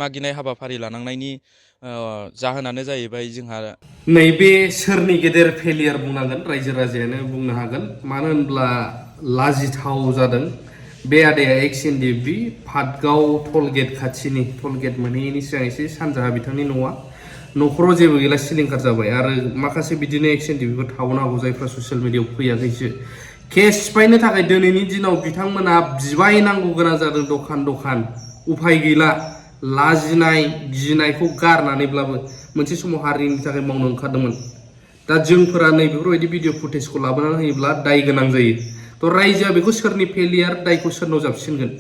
मागिनाय हाबाफारि लानांनायनि जाहोनानो जाहैबाय जोंहा नैबे सोरनि गेदेर फेलियर बुंनांगोन रायजो राजायानो बुंनो हागोन मानो होनब्ला लाजिथाव जादों बे आदाया एक्स एनडिएफबि पाटगाव टलगेट खाथिनि टलगेट मोनहैयैनि सिगां एसे सानजाहा बिथांनि न'आ न'खराव जेबो गैला सिलिंखार जाबाय आरो माखासे बिदिनो एक्स एनडिएफबिफोर थाबावनो हागौ जायफ्रा ससियेल मिडियायाव फैयाखैसो केस सिफायनो थाखाय दिनैनि दिनाव बिथांमोना बिबायनांगौ गोनां जादों दखान दखान उफाय गैला लाजिनाय गिनायखौ गारनानैब्लाबो मोनसे समाव हारिनि थाखाय मावनो ओंखारदोंमोन दा जोंफोरा नै बेफोरबायदि भिडिअ फुटेजखौ लाबोनानै होयोब्ला दाय गोनां जायो थ' रायजोआ बेखौ सोरनि फेलियर दायखौ सोरनाव जाबसिनगोन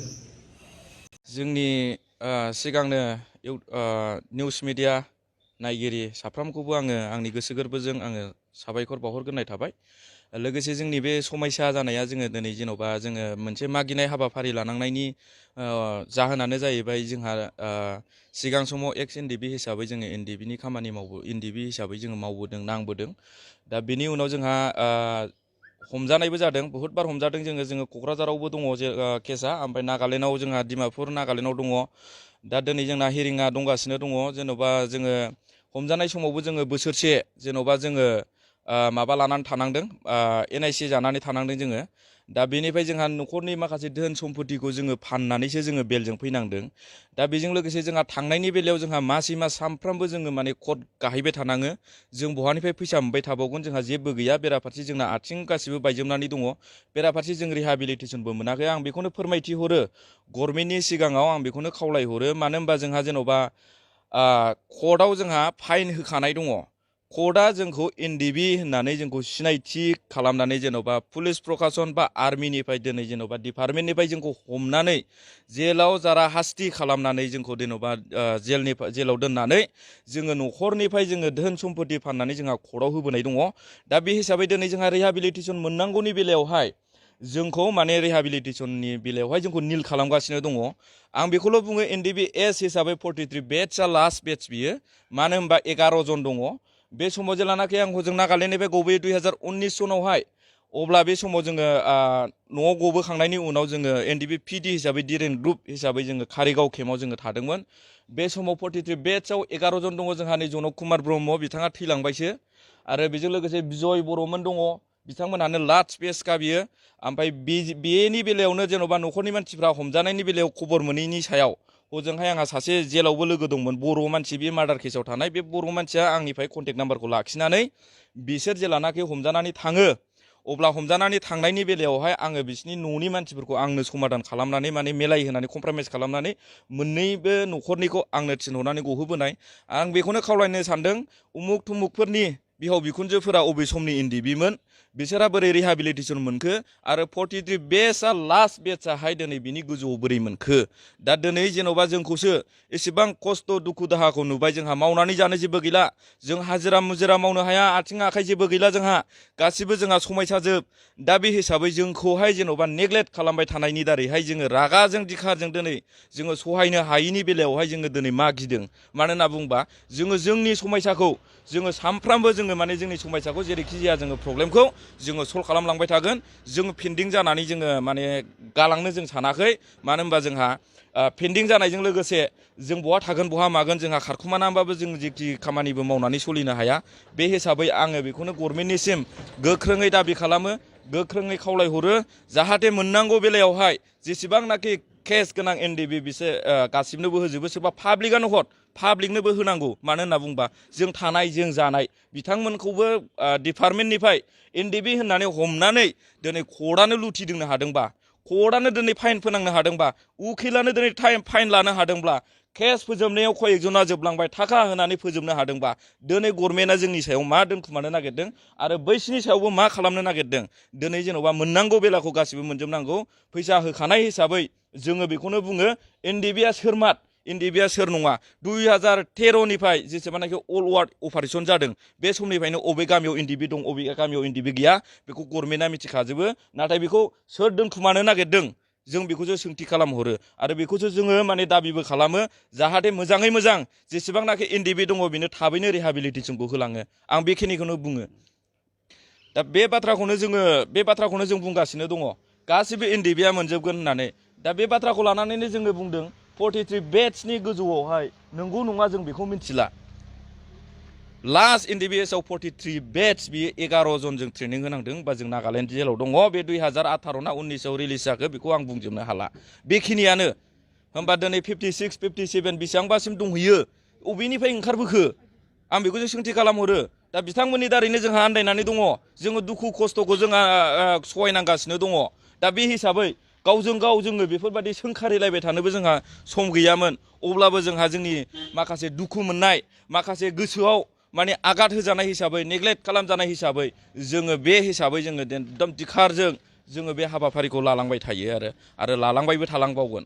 जोंनि सिगांनो निउस मिडिया नायगिरि साफ्रोमखौबो आङो आंनि गोसो गोरबोजों आङो साबायखर बावहरग्रोनाय थाबाय लोगोसे जोंनि बे समयसा जानाया जोङो दिनै जेन'बा जोङो मोनसे मागिनाय हाबाफारि लानांनायनि जाहोनानो जाहैबाय जोंहा सिगां समाव एक्स एनडिएफबि हिसाबै जोङो एनडिएफबिनि खामानि एनडिएफबि हिसाबै जोङो मावबोदों नांबोदों दा बेनि उनाव जोंहा हमजानायबो जादों बहुद बार हमजादों जोङो क'क्राझारावबो दङ केसा ओमफ्राय नागालेण्डआव जोंहा डिमापुर नागालेण्डआव दङ दा दिनै जोंना हिरिंआ दंगासिनो दङ जेन'बा जोङो हमजानाय समावबो जोङो बोसोरसे जेन'बा जोङो माबा लानानै थानांदों एनआइसि जानानै थानांदों जोङो दा बेनिफ्राय जोंहा न'खरनि माखासे धोन सम्पतिखौ जोङो फाननानैसो जोङो बेलजों फैनांदों दा बेजों लोगोसे जोंहा थांनायनि बेलायाव जोंहा मासै मास सानफ्रामबो जोङो माने कर्ट गाहैबाय थानाङो जों बहानिफ्राय फैसा मोनबाय थाबावगोन जोंहा जेबो गैया बेराफारसे जोंना आथिं गासिबो बायजोबनानै दङ बेराफारसे जों रिहाबिलिटेसनबो मोनाखै आं बेखौनो फोरमायथि हरो गभर्नमेन्टनि सिगाङाव आं बेखौनो खावलायहरो मानो होनबा जोंहा जेन'बा कर्टआव जोंहा फाइन होखानाय दङ कर्टआ जोंखौ एनडिएफबि होननानै जोंखौ सिनायथि खालामनानै जेन'बा पुलिस प्रकासन बा आर्मिनिफ्राय दिनै जेन'बा डिपार्टमेन्टनिफ्राय जोंखौ हमनानै जेलाव जारा हास्ति खालामनानै जोंखौ जेन'बा जेलाव दोननानै जोङो न'खरनिफ्राय जोङो धोन सम्पति फाननानै जोंहा कर्टआव होबोनाय दङ दा बे हिसाबै दिनै जोंहा रिहाबिलिटेसन मोननांगौनि बेलायावहाय जोंखौ माने रिहाबिलिटेसननि बेलायावहाय जोंखौ निल खालामगासिनो दङ आं बेखौल' बुङो एनडिएफबि एस हिसाबै 43 बेट्सआ लास्ट बेट्स बियो मानो होनबा 11 जन दङ बे समाव जेलानाखि आं हजों नागालेण्डनिफ्राय गबोयो 2019 सनावहाय अब्ला बे समाव जोङो न'आव गबोखांनायनि उनाव जोङो एनडिएफबि पिडि हिसाबै डिरेन ग्रुप हिसाबै जोङो कारिगाव केम्पआव जोङो थादोंमोन बे समाव 43 बेट्सआव 11 जन दङ जोंहा नै जनक कुमार ब्रह्म बिथाङा थैलांबायसो आरो बेजों लोगोसे बिजय बर'मोन दङ बिथांमोनानो लास्ट बेट्सखा बियो ओमफ्राय बेनि बेलायावनो जेन'बा न'खरनि मानसिफ्रा हमजानायनि बेलायाव खबर मोनैनि सायाव हजोंहाय आंहा सासे जेलावबो लोगो दंमोन बर' मानसि बे मार्डार केसाव थानाय बे बर' मानसिया आंनिफ्राय कन्टेक्ट नाम्बारखौ लाखिनानै बिसोर जेलानाखि हमजानानै थाङो अब्ला हमजानानै थांनायनि बेलायावहाय आङो बिसिनि न'नि मानसिफोरखौ आंनो समाधान खालामनानै माने मेलाय होनानै कमप्रमाइस खालामनानै मोननैबो न'खरनिखौ आंनो थिनहरनानै गहोबोनाय आं बेखौनो खावलायनो सानदों उमुक थुमुकफोरनि बिहाव बिखुनजोफोरा अबे समनि एनडिएफबिमोन बिसोरहा बोरै रिहाबिलिटेसन मोनखो आरो 43 बेट्सआ लास्ट बेट्सआहाय दिनै बिनि गोजौआव बोरै मोनखो दा दिनै जेन'बा जोंखौसो एसेबां खस्थ' दुखु दाहाखौ नुबाय जोंहा मावनानै जानो जेबो गैला जों हाजिरा मुजिरा मावनो हाया आथिं आखाइ जेबो गैला जोंहा गासिबो जोंहा समायसाजोब दा बे हिसाबै जोंखौहाय जेन'बा नेग्लेक्ट खालामबाय थानायनि दारैहाय जोङो रागाजों दिखारजों दिनै जोङो सहायनो हायैनि बेलायावहाय जोङो दिनै मागिदों मानो होनना बुंबा जोङो जोंनि समायसाखौ जोङो सानफ्रामबो जोङो माने जोंनि समायसाखौ जेरैखि जाया जोङो प्रब्लेमखौ जोङो सल्भ खालामलांबाय थागोन जोङो पेन्डिं जानानै जोङो माने गालांनो जों सानाखै मानो होनबा जोंहा पेन्डिं जानायजों लोगोसे जों बहा थागोन बहा मागोन जोंहा खारखुमाना होनबाबो जों जेखि खामानिबो मावनानै सोलिनो हाया बे हिसाबै आङो बेखौनो गभर्नमेन्टनिसिम गोख्रोङै दाबि खालामो गोख्रोङै खावलायहरो जाहाथे मोननांगौ बेलायावहाय जेसेबांनाखि केस गोनां एनडिएफबि बिसोर गासिबनोबो होजोबो सोरबा पाब्लिकआनो हर पाब्लिकनोबो होनांगौ मानो होनना बुंबा जों थानाय जों जानाय बिथांमोनखौबो डिपार्टमेन्टनिफ्राय एनडिएफबि होननानै हमनानै दिनै कर्टआनो लुथिदोंनो हादोंबा कर्टआनो दिनै फाइन फोनांनो हादोंबा उकिलानो दिनै फाइन लानो हादोंब्ला केस फोजोबनायाव कयेकजना जोबलांबाय थाखा होनानै फोजोबनो हादोंबा दिनै गभर्नमेन्टआ जोंनि सायाव मा दोनखुमानो नागिरदों आरो बैसिनि सायावबो मा खालामनो नागिरदों दिनै जेन'बा मोननांगौ बेलाखौ गासिबो मोनजोबनांगौ फैसा होखानाय हिसाबै जोङो बेखौनो बुङो एनडिएफबिआ सोरमात एनडिएफबिआ सोर नङा 2013निफ्राय जेसेबांनाखि अल वार्ल्ड अपारेसन जादों बे समनिफ्रायनो अबे गामियाव एनडिएफबि दं अबे गामियाव एनडिएफबि गैया बेखौ गभर्नमेन्टआ मिथिखाजोबो नाथाय बेखौ सोर दोनखुमानो नागिरदों जों बेखौसो सोंथि खालामहरो आरो बेखौसो जोङो माने दाबिबो खालामो जाहाथे मोजाङै मोजां जेसेबांनाखि एनडिएफबि दङ बेनो थाबैनो रिहाबिलिटेसनखौ होलाङो आं बेखिनिखौनो बुङो दा बे बाथ्राखौनो जों बुंगासिनो दङ गासिबो एनडिएफबिआ मोनजोबगोन होननानै दा बे बाथ्राखौ लानानैनो जोङो बुंदों 43 बेट्सनि गोजौआवहाय नंगौ नङा जों बेखौ मिथिला लास्ट NDBS आव 43 बेट्स बियो 11 जनजों ट्रेनिं होनांदों बा जों नागालेण्ड जेलाव दङ बे 2018 ना 19 आव रिलिज जाखो बेखौ आं बुंजोबनो हाला बेखिनियानो होमबा दिनै 56 57 बेसेबांबासिम दंहैयो अबेनिफ्राय ओंखारबोखो आं बेखौ जों सोंथि खालामहरो दा बिथांमोननि दारैनो जोंहा आन्दायनानै दङ जोङो दुखु खस्थ'खौ जोंहा सहायनांगासिनो दङ दा बे हिसाबै गावजों गाव जोङो बेफोरबायदि सोंखारिलायबाय थानोबो जोंहा सम गैयामोन अब्लाबो जोंहा जोंनि माखासे दुखु मोननाय माखासे गोसोआव माने आघात होजानाय हिसाबै नेग्लेक्ट खालामजानाय हिसाबै जोङो बे हिसाबै जोङो एकदम दिखारजों जोङो बे हाबाफारिखौ लालांबाय थायो आरो लालांबायबो थालांबावगोन